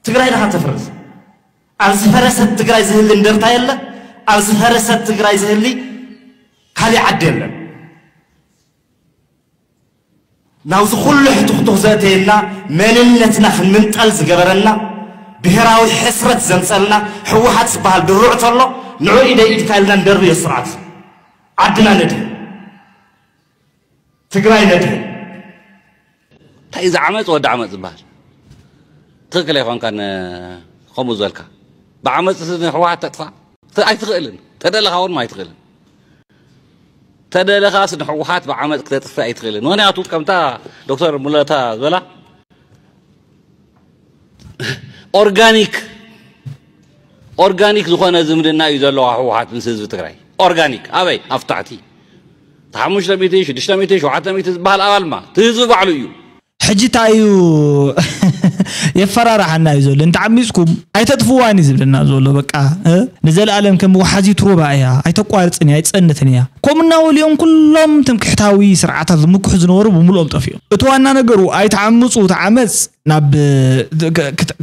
ትግራይ ዲኻ ተፍርስ? ኣብ ዝፈረሰት ትግራይ ዝህሊ እንደርታ የለ፣ ኣብ ዝፈረሰት ትግራይ ዝህሊ ካሊእ ዓዲ የለን። ናብዚ ኩሉ ሕቱኽቱኽ ዘእተየና መንነትና ክንምንጠል ዝገበረና ብሄራዊ ሕስረት ዘምፀልና ህወሓት ዝበሃል ድሩዕ ተሎ ንዑ ኢደይ ኢድካ ኢልና ንደርብዮ ስርዓት ዓድና ነድሕን ትግራይ ነድሕን። እንታይ እዚ ዓመፅ ወዲ ዓመፅ ዝበሃል? ትኽክል ኣይኮንካን ከምኡ ዝበልካ። ብዓመፅ ንህወሓት ተጥፋእ ኣይትኽእልን። ተደለኻ እውን ኣይትኽእልን። ተደለኻስ ንህወሓት ብዓመፅ ክተጥፍእ ኣይትኽእልን። ምኽንያቱ ከምታ ዶክተር ሙለታ ዝበላ ኦርጋኒክ ኦርጋኒክ ዝኾነ ዝምድና እዩ ዘለዋ ህወሓት ምስ ህዝቢ ትግራይ። ኦርጋኒክ ኣበይ? ኣብ ታሕቲ። እቲ ሓሙሽተ ሚእቲ፣ ሽዱሽተ ሚእቲ፣ ሸውዓተ ሚእቲ ዝበሃል ኣባል ድማ እቲ ህዝቢ ባዕሉ እዩ። ሕጂ እንታይ እዩ የፈራርሓና እዩ ዘሎ። እንተዓሚፅኩም ኣይተጥፍዋን እዩ ዝብለና ዘሎ። በቃ ንዘለኣለም ከም ወሓዚት ሩባ እያ፣ ኣይተቋርፅን እያ፣ ኣይፀንትን እያ። ከምኡ እናበሉ እዮም ኩሎም ትምክሕታዊ ስርዓታት ዝምክሑ ዝነበሩ ብምልኦም ጠፊኦም። እቲ ዋና ነገሩ ኣይትዓምፁ፣ እቲ ዓመፅ ናብ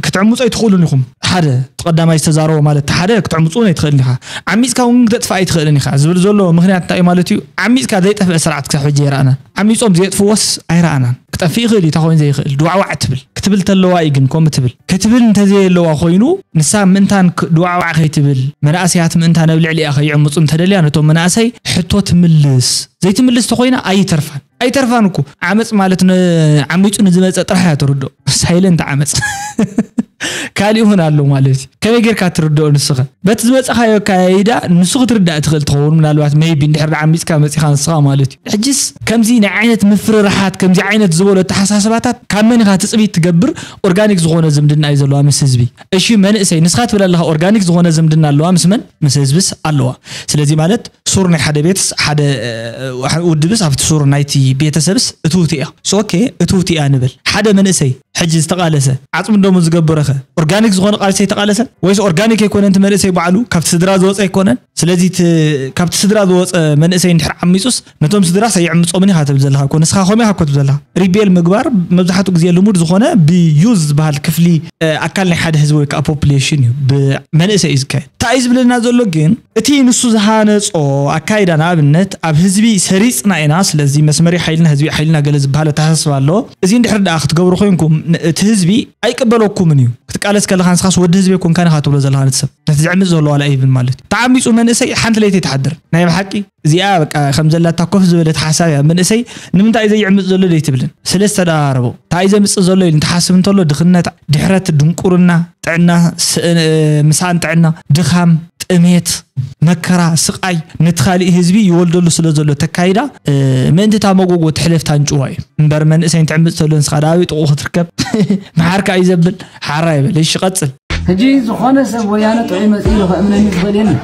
ክትዕምፁ ኣይትኽእሉን ኢኹም። ሓደ ቀዳማይ ዝተዛረቦ ማለት ሓደ ክትዕምፁ እውን ኣይትኽእልን ኢኻ፣ ዓሚፅካ እውን ክተጥፍእ ኣይትኽእልን ኢኻ ዝብል ዘሎ ምክንያት እንታይ ማለት እዩ? ዓሚፅካ ዘይጠፍአ ስርዓት ክሳብ ሕጂ ኣይረኣናን። ዓሚፆም ዘየጥፍዎስ ኣይረኣናን። ክጠፍእ ይኽእል እዩ፣ እንታይ ኮይኑ ዘይኽእል ድዋዕዋዕ ትብል ክትብል ተለዋ እዩ። ግን ከምኡ ትብል ክትብል እንተዘየለዋ ኮይኑ ንሳ ምእንታን ድዋዕዋዕ ከይትብል መናእሰያት ምእንታን ኣብ ልዕሊኣ ከይዕምፁ እንተደልያ ነቶም መናእሰይ ሕቶ ትምልስ። ዘይትምልስ ተኮይና ኣይተርፋን ኣይተርፋን እኮ። ዓመፅ ማለት ዓሚፁ ንዝመፀ ጥራሕ እያ ትርድኦ። ሳይለንት ዓመፅ ካሊእ እውን ኣሎ ማለት እዩ። ከመይ ጌርካ ትርድኦ ንስኸ? በቲ ዝመፀኻዮ ኣካያይዳ ንሱ ክትርዳእ ትኽእል ትኸውን ምናልባት maybe እንድሕር ዓሚፅካ መፂኻ ንስኻ ማለት እዩ። ሕጅስ ከምዚ ናይ ዓይነት ምፍርርሓት ከምዚ ዓይነት ዝበሎ ኣተሓሳስባታት ካብ መን ኢኻ ትፅቢት ትገብር? ኦርጋኒክ ዝኾነ ዝምድና እዩ ዘለዋ ምስ ህዝቢ። እሺ መንእሰይ ንስኻ ትብል ኣለኻ ኦርጋኒክ ዝኾነ ዝምድና ኣለዋ ምስ መን? ምስ ህዝብስ ኣለዋ። ስለዚ ማለት ሱር ናይ ሓደ ቤትስ ሓደ ውድብስ ኣብቲ ሱር ናይቲ ቤተሰብስ እትውቲ እያ። ሶኬ እትውቲ እያ ንብል። ሓደ መንእሰይ ሕጂ ዝተቓለሰ ዓፅሚ ደሙ ዝገበረኸ ኦርጋኒክ ዝኾነ ቃልሲ ኣይተቓለሰን ወይስ ኦርጋኒክ ኣይኮነን እቲ መንእሰይ ባዕሉ ካብቲ ስድራ ዝወፀ ኣይኮነን? ስለዚ ካብቲ ስድራ ዝወፀ መንእሰይ እንድሕር ዓሚፁስ ነቶም ስድራስ ኣይዕምፆምን ኢኻ ትብል ዘለኻ እኮ። ንስኻ ከምኡ ኢኻ እኮ ትብል ዘለኻ። ሪቤል ምግባር መብዛሕትኡ ግዜ ልሙድ ዝኾነ ብዩዝ ዝበሃል ክፍሊ ኣካል ናይ ሓደ ህዝቢ ወይ ከዓ ፖፕሌሽን እዩ። ብመንእሰይ እዩ ዝካየድ። እንታይ እዩ ዝብለና ዘሎ ግን እቲ ንሱ ዝሃነጾ ኣካይዳ ንኣብነት ኣብ ህዝቢ ሰሪጽና ኢና ስለዚ መስመሪ ሓይልና ህዝቢ ሓይልና ገለ ዝበሃል ኣተሓሳስባ ኣሎ። እዚ እንድሕር ደኣ ክትገብሩ ኮይንኩም እቲ ህዝቢ ኣይቅበለኩምን እዩ። ክትቃለስ ከለኻ ንስኻስ ወዲ ህዝቢ ኣይኮንካን ኢኻ ትብሎ ዘለኻ ነቲ ሰብ ነቲ ዝዕምጽ ዘሎ ዋላ ኣይብን ማለት እዩ። ተዓሚጹ መንእሰይ ሓንቲ ለይቲ ትሓድር ናይ ብሓቂ እዚኣ በቃ ከም ዘላታ ኮፍ ዝበለት ሓሳብ እያ። መንእሰይ ንምንታይ እዩ ዘይዕምጽ ዘሎ ዘይትብልን ስለ ዝተደራረቦ እንታይ እዩ ዘምጽእ ዘሎ ኢሉ እንትሓስብ እንተሎ ድኽነት ድሕረት ድንቁርና ጥዕና ምሳን ጥዕና ድኻም ጥሜት መከራ ስቃይ ነቲ ካሊእ ህዝቢ ይወልደሉ ስለ ዘሎ ተካይዳ ምእንቲ እታ መጎጎ ትሕለፍ ታንጭዋ እዩ እምበር መንእሰይ እንትዕምፅ ተሎ ንስኻ ዳዊ ጥቑ ክትርከብ መሓርካ እዩ ዘብል ሓራ ይበል እሺ ቀፅል ሕጂ ዝኾነ ሰብ ወያነ ጥዑይ መፅእ ኢሉ ከእምነኒ ዝኽእል የለን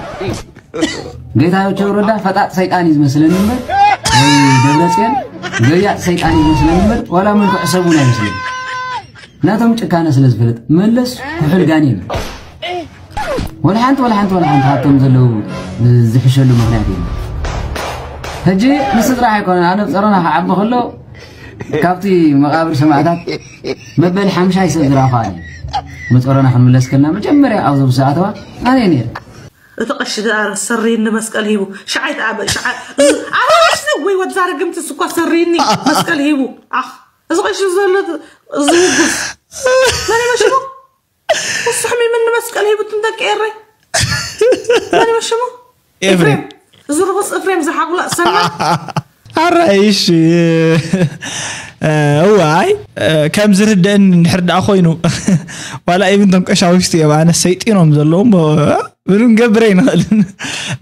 ጌታቸው ረዳ ፈጣጥ ሰይጣን እዩ ዝመስለኒ እምበር ወይ ደብረፅዮን ገያጥ ሰይጣን እዩ ዝመስለኒ እምበር ዋላ መልክዑ ሰብ እውን ኣይመስለኒ ናቶም ጭካነ ስለ ዝፈልጥ መለስ ኩሑል ጋኔን እዩ ወላ ሓንቲ ወላ ሓንቲ ወላ ሓንቲ ካብቶም ዘለዉ ዝሕሸሉ ምኽንያት የለን ሕጂ ንሱ ጥራሕ ኣይኮነን ኣነ ብፀሮና ክዓቢ ከሎ ካብቲ መቃብር ሰማዕታት መበል ሓምሻይ ሰብ ዝረኣኹ ኣነ መፀሮና ክንምለስ ከልና መጀመርያ ኣብዚ ዝኣተዋ ኣነ ነይረ እቲ ቀሺ ደኣ ሰሪኒ መስቀል ሂቡ ሸዓይ ደኣ ሸዓይ ኣዋሽኒ ወይ ወዛ ርግምቲ ስኳ ሰሪኒ መስቀል ሂቡ ኣኽ እዚ ቀሺ ዘሎ እዚ ውጉስ መን ይመስሉ ውስሕም ይምኒ መስቀል ሂቡትን ደቂ ኤረይ መን ይመስሉ ኤፍሬም እዚ ርኹስ ኤፍሬም ዝሓጉላ ሰና ኣራይሽ እዋይ ከም ዝርድእን እንድሕር ደኣ ኮይኑ ዋላ ኢብን ቶም ቀሻውሽቲ እዮም ኣነ ሰይጢኖም ዘለዎም ምንም ገብረ ይንኽእልን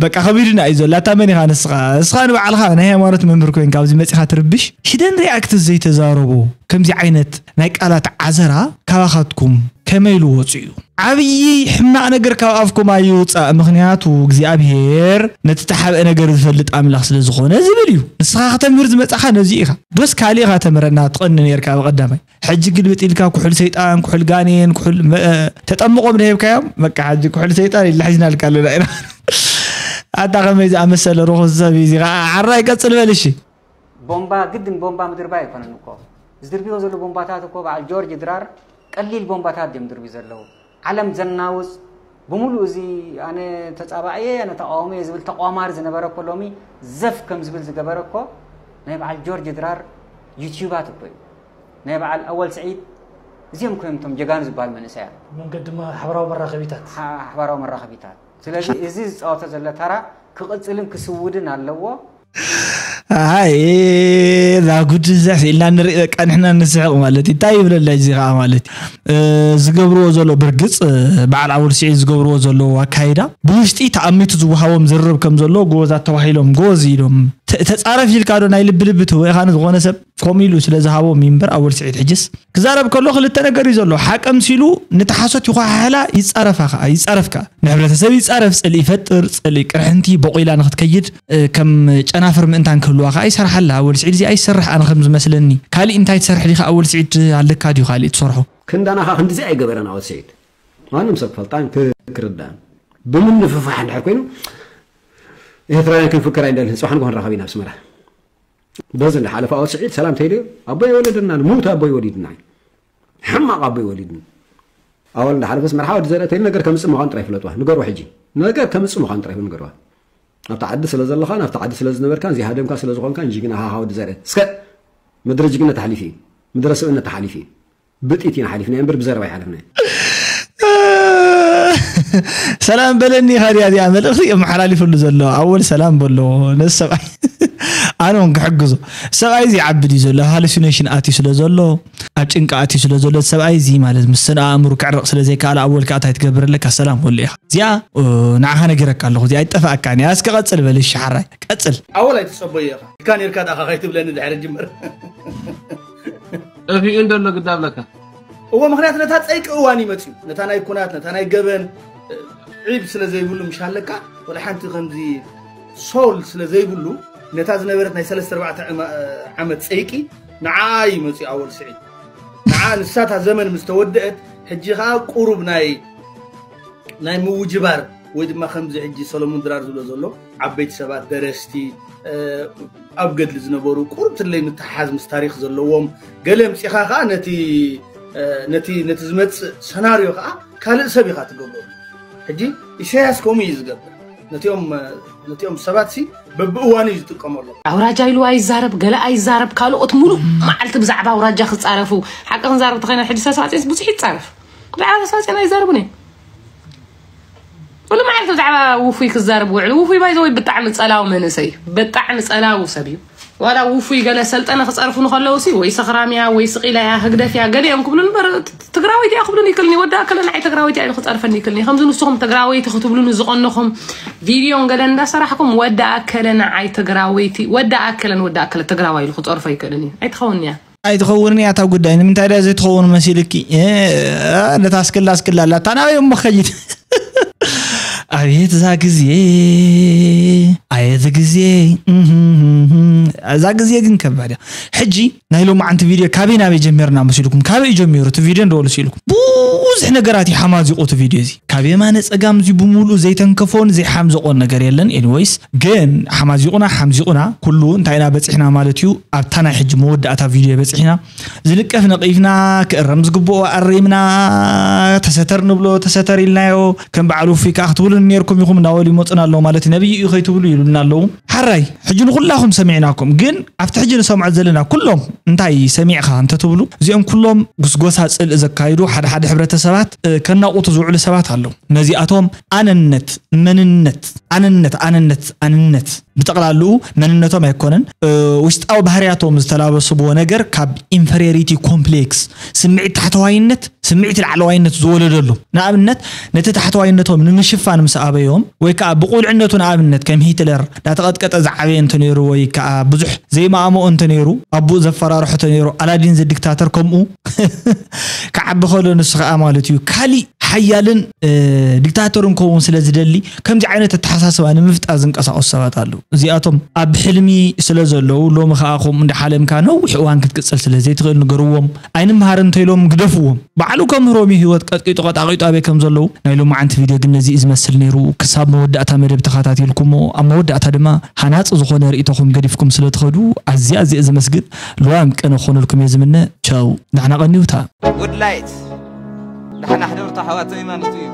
በቃ ከቢድና እዩ ዘሎ ኣታ መን ኢኻ ንስኻ ንስኻ ንባዕልኻ ናይ ሃይማኖት መምህር ኮይንካ ኣብዚ መፂኻ ትርብሽ ሂደን ሪኣክት ዘይተዛረቡ ከምዚ ዓይነት ናይ ቃላት ዓዘራ ካባኻትኩም ከመይ ኢሉ ወፂኡ ዓብዪ ሕማቕ ነገር ካብ ኣፍኩም ኣይውፃእ ምኽንያቱ እግዚኣብሄር ነቲ ተሓብአ ነገር ዝፈልጥ ኣምላኽ ስለ ዝኾነ ዝብል እዩ ንስኻ ከተምህር ዝመፃኻ ነዚ ኢኻ ዶስ ካሊእ ኢኻ ተምህረና ትቐኒ ነርካ ብቐዳማይ ሕጂ ግልብጥ ኢልካ ኩሑል ሰይጣን ኩሑል ጋኔን ኩሑል ተጠምቖም ደሂብካዮም በቃ ሕጂ ኩሑል ሰይጣን ኢልና ሒዝናልካ ኣለና ኢና ኣታ ከመይ ዝኣመሰለ ርኹስ ሰብ እዩ እዚ ከዓ ዓራ ይቀፅል በል እሺ ቦምባ ግድን ቦምባ ምድርባይ ኣይኮነን እኮ ዝድርብዮ ዘሎ ቦምባታት እኮ በዓል ጆርጅ ድራር ቀሊል ቦምባታት ድዮም ድርብዩ ዘለዉ ዓለም ዘናውፅ ብሙሉእ እዚ ኣነ ተፃባእየ ኣነ ተቃዋሚ እየ ዝብል ተቋማር ዝነበረ እኮ ሎሚ ዘፍ ከም ዝብል ዝገበረ እኮ ናይ በዓል ጆርጅ ድራር ዩትዩባት እኮ እዩ ናይ በዓል ኣወል ስዒድ እዚኦም ኮይኖም እቶም ጀጋኑ ዝበሃል መንእሰያት መንገዲ ሓበራዊ መራኸቢታት ሓበራዊ መራኸቢታት ስለዚ እዚ ዝፃወቶ ዘሎ ተራ ክቕፅልን ክስውድን ኣለዎ ኣይ እዛ ጉድ እዛ ኢልና ንርኢ በቃ ንሕና ንስሕቕ ማለት እዩ እንታይ ይብለላ እዚ ከዓ ማለት እዩ ዝገብርዎ ዘሎ ብርግፅ በዓል ኣወል ስዒድ ዝገብርዎ ዘለዉ ኣካይዳ ብውሽጢ ተኣሚቱ ዝወሃቦም ዝርርብ ከም ዘሎ ጎበዛት ተባሂሎም ጎበዝ ኢሎም ተ- ተጻረፍ ኢልካ ዶ ናይ ልቢ ልቢ ትህቦ ኢኻ ንዝኾነ ሰብ? ከምኡ ኢሉ ስለ ዝሃቦ ሚንበር ኣወል ስዒድ ሕጅስ ክዛረብ ከሎ ክልተ ነገር እዩ ዘሎ። ሓቀ ምሲሉ ንተሓሶት ይኾሓሕላ፣ ይጻረፋ ከኣ፣ ይጻረፍ ከኣ። ንሕብረተሰብ ይጻረፍ፣ ጽልኢ ይፈጥር፣ ጽልኢ ቅርሕንቲ በቑላ ንኽትከይድ፣ እ፣ ከም ጨናፍር ምእንታን ክህልዋ ከኣ ይሰርሓላ። ኣወል ስዒድ እዚኣ ይሰርሕ፣ ኣነ ከም ዝመስለኒ። ካሊእ እንታይ ትሰርሕ ዲኻ ኣወል ስዒድ ኣለካ ድዩ ካሊእ ትሰርሖ? ክንዳና ከኣ ክንድዚ ኣይገበረን ኣወል ስዒድ። ማንም ሰብ ክፈልጣን ክ- ክርዳን። ብምንፍፋሕ እንድሕር ኮይኑ፣ ኤርትራውያን ክንፍክር ኣይንደልን። ጽባሕ ንግሆ ንራኸብ ኢና ኣብ ኣስመራ። በዚ እንዳሓለፈ ኣወል ስዒድ ሰላም ተይሉ ኣቦይ ወለድና፣ ንሙት ኣቦይ ወሊድና እዩ። ሕማቕ ኣቦይ ወሊድና። ኣወል እንዳሓለፈ ኣስመራ ወዲ ዘርአ ተይሉ ነገር ከምጽእ ምዃኑ ጥራይ ፍለጥዋ። ንገርዋ ሕጂ። ነገር ከምጽእ ምዃኑ ጥራይ ንገርዋ። ኣብቲ ዓዲ ስለ ዘለኻን ኣብቲ ዓዲ ስለ ዝነበርካን ዘይሃደምካ ስለ ዝኾንካን ጅግና ሃሃ ወዲ ዘርአ። እስከ ምድሪ ጅግነት ተሓሊፉ እዩ። ምድረ ስብእነት ተሓሊፉ እዩ። ብጥይት ኢና ሓሊፍናዮ እምበር ብዘረባ ኣይሓለፍናዮ። ሰላም በለኒ ኢኻ ድያ እዚኣ መልእኽቲ የመሓላልፈሉ ዘሎ? ኣወል ሰላም በሎ ነዚ ሰብኣይ። ኣነ እውን ክሕግዞ። ሰብኣይ እዚ ይዓቢ ድዩ ዘሎ? ሃሉሲኔሽን ኣትዩ ስለ ዘሎ፣ ኣብ ጭንቂ ኣትዩ ስለ ዘሎ፣ ሰብኣይ እዚ ማለት ምስ ስነ ኣእምሩ ክዕረቕ ስለ ዘይከኣለ፣ ኣወል ከኣ እንታይ ትገብር ኣለካ? ሰላም በሎ ኢኻ። እዚኣ፣ እ፣ ንዓኻ ነጊረካ ኣለኹ። እዚኣ ኣይጠፍኣካን እያ። እስከ ቀጽል በል፣ እሺ ሓራይ። ቀጽል። ኣወል ኣይትጸበዮ ኢኻ። ኢልካ ኔርካ ደኣ ከይትብለኒ ድሕሪ ጅምር። ጠፊኡ እንደሎ ግዳ ኣለካ። እዎ፣ ምኽንያቱ ነታ ጸይቂ እዋን እዩ መጺኡ። ነታ ናይ ኩናት፣ ነታ ናይ ገበን፣ ዒብ ስለ ዘይብሉ ምሽ ኣለካ፣ ወላ ሓንቲ ከምዚ ሶል ስለ ዘይብሉ፣ ነታ ዝነበረት ናይ ሰለስተ ኣርባዕተ ዕማ- ዓመት ጸይቂ ንዓ እዩ መጺኡ ኣወል ስዒድ። ንዓ ንሳታ ዘመን ምስ ተወደአት፣ ሕጂ ኸኣ ቁሩብ ናይ ናይ ምውጅባር ወይ ድማ ከምዚ ሕጂ ሰሎሞን ድራር ዝብሎ ዘሎ ዓበይቲ ሰባት ደረስቲ ኣብ ገድሊ ዝነበሩ ቁርብትለይ ምትሓዝ ምስ ታሪኽ ዘለዎም ገለ ምፂኻ ከዓ ነቲ ነቲ ነቲ ዝመፅእ ሰናርዮ ከዓ ካልእ ሰብ ኢኻ ትገብሮ። ሕጂ ኢሳያስ ከምኡ እዩ ዝገብር። ነቲኦም ነቲኦም ሰባት ሲ በብእዋኑ እዩ ዝጥቀመሎም። ኣውራጃ ኢሉ ኣይዛረብ፣ ገለ ኣይዛረብ፣ ካልኦት ሙሉእ መዓልቲ ብዛዕባ ኣውራጃ ክፃረፉ። ሓቂ ክንዛረብ ተኸይና ሕጂ ሰሳፂስ ብዙሕ ይፃረፍ። ብዛዕባ ሰሳፂን ኣይዛረቡን እዮም። ኩሉ መዓልቲ ብዛዕባ ውፉይ ክዛረብ ውዕሉ። ውፉይ ባይዘ ወይ ብጣዕሚ ፀላው መንእሰይ እዩ። ብጣዕሚ ፀላው ሰብ እዩ። ዋላ ውፉይ ገለ ሰልጠነ ክፀርፉ ንከለውሲ ወይ ሰኽራምያ ወይ ስቒላያ ህግደፍያ ገሊኦም ክብሉ ንበር ትግራወይቲ እያ ክብሉን ይክልኒ። ወዲ ኣከለ ንዓይ ትግራወይቲ እያ ኢሉ ክፀርፈኒ ይክልኒ። ከምዚ ንስኹም ትግራወይቲ ክትብሉኒ ዝቐነኹም ቪድዮን ገለ እንዳሰራሕኩም ወዲ ኣከለ ንዓይ ትግራወይቲ ወዲ ኣከለን ወዲ ኣከለ ትግራዋይ ኢሉ ክፀርፎ ይክእልን እዩ። ኣይትኸውን እያ። ኣይትኸውን እያ እታ ጉዳይ። ንምንታይ ድያ ዘይትኸውን መሲልኪ? እ፣ ነታ ኣስክላ ኣስክላ ኣላ። እታ ናበይ እሞ ኸይድ? ኣቤት እዛ ግዜ፣ ኣየት ግዜ። እዛ ግዜ ግን ከባድ እያ። ሕጂ ናይ ሎማዓንቲ ቪድዮ ካበይ ናበይ ጀሚርና መሲልኩም? ካበይ ጀሚሩ እቲ ቪድዮ እንደበሉ ሲልኩም? ብዙሕ ነገራት እዩ ሓማዚቑ እቲ ቪድዮ እዚ። ካብ የማነ ጸጋም እዚ ብምሉእ ዘይተንከፎን ዘይሓምዘቖን ነገር የለን። ኤኒወይስ ግን ሓማዚቑና ሓምዚቑና ኩሉ እንታይ ኢና በጺሕና ማለት እዩ። ኣብታ ናይ ሕጂ መወዳእታ ቪድዮ በጺሕና። ዝንቀፍ ነቒፍና፣ ክእረም ዝግብኦ ኣሪምና፣ ተሰተር ንብሎ ተሰተር ኢልናዮ። ከም በዓል ውፉይ ከኣ ክትብሉኒ ኔርኩም ኢኹም እናበሉ ይመጹና ኣለዉ ማለት እዩ። ነብዩ እዩ ከይትብሉ ይብሉና ኣለዉ። ሓራይ ሕጂ ንኹላኹም ሰሚዕናኩም፣ ግን ኣብቲ ሕጂ ንሰምዖ ዘለና ኩሎም እንታይ ሰሚዕኻ እንተትብሉ፣ እዚኦም ኩሎም ጉስጎሳ ጽልኢ ዘካይዱ ሓደ ሓደ ሕብረተሰባት፣ እ፣ ከናቑቱ ዝውዕሉ ሰባት ኣለዉ። ነዚኣቶም ኣነነት፣ መንነት፣ ኣነነት፣ ኣነነት፣ ኣነነት ብጠቕላልኡ መንነቶም ኣይኮነን፣ እ፣ ውሽጣዊ ባህርያቶም ዝተላበስዎ ነገር ካብ ኢንፈሪዮሪቲ ኮምፕሌክስ፣ ስምዒት ታሕተዋይነት፣ ስምዒት ላዕለዋይነት ዝወለደሎም። ንኣብነት ነቲ ታሕተዋይነቶም ንምሽፋን ምስ ኣበዮም ወይ ከዓ ብቁልዕነቱ ንኣብነት ከም ሂትለር እንዳተቐጥቀጠ ዝዓበየ እንተነይሩ ወይ ከዓ ብዙሕ ዘይማእምኦ እንተነይሩ፣ ኣቦኡ ዘፈራርሖ እንተነይሩ፣ ኣላዲን ዘዲክታተር ከምኡ ክዓቢ ከሎ ንሱ ከዓ ማለት እዩ ካሊእ ሓያልን፣ እ፣ ዲክታተርን ክኸውን ስለ ዝደሊ ከምዚ ዓይነት ኣተሓሳስባ ንምፍጣር ዝንቀሳቐሱ ሰባት ኣለዉ። እዚኣቶም ኣብ ሕልሚ ስለ ዘለዉ ሎሚ ከዓ ከምኡ እንዳሓለምካ ነዊሕ እዋን ክትቅጽል ስለ ዘይትኽእል ንገርዎም። ኣይንምሃር እንተኢሎም ግደፍዎም። ባዕሉ ከምህሮም እዩ ህይወት ቀጥቂጡ ቀጣቂጡ ኣበይ ከም ዘለዉ። ናይ ሎማዓንቲ ቪድዮ ግን ነዚ እዩ ዝመስል ነይሩ። ክሳብ መወዳእታ መደብ ተኸታቲልኩሞ፣ ኣብ መወዳእታ ድማ ሃናጺ ዝኾነ ርእይቶኹም ገዲፍኩም ስለ ትኸዱ ኣዝየ ኣዝየ ዘመስግን። ልዋም ቅነ ክኾነልኩም እየ ዝምነ። ቻው። ዳሕና ቀንዩታ። ጉድ ላይት። ዳሕና ሕደሩታ ኣሕዋተይ ማለት እዩ።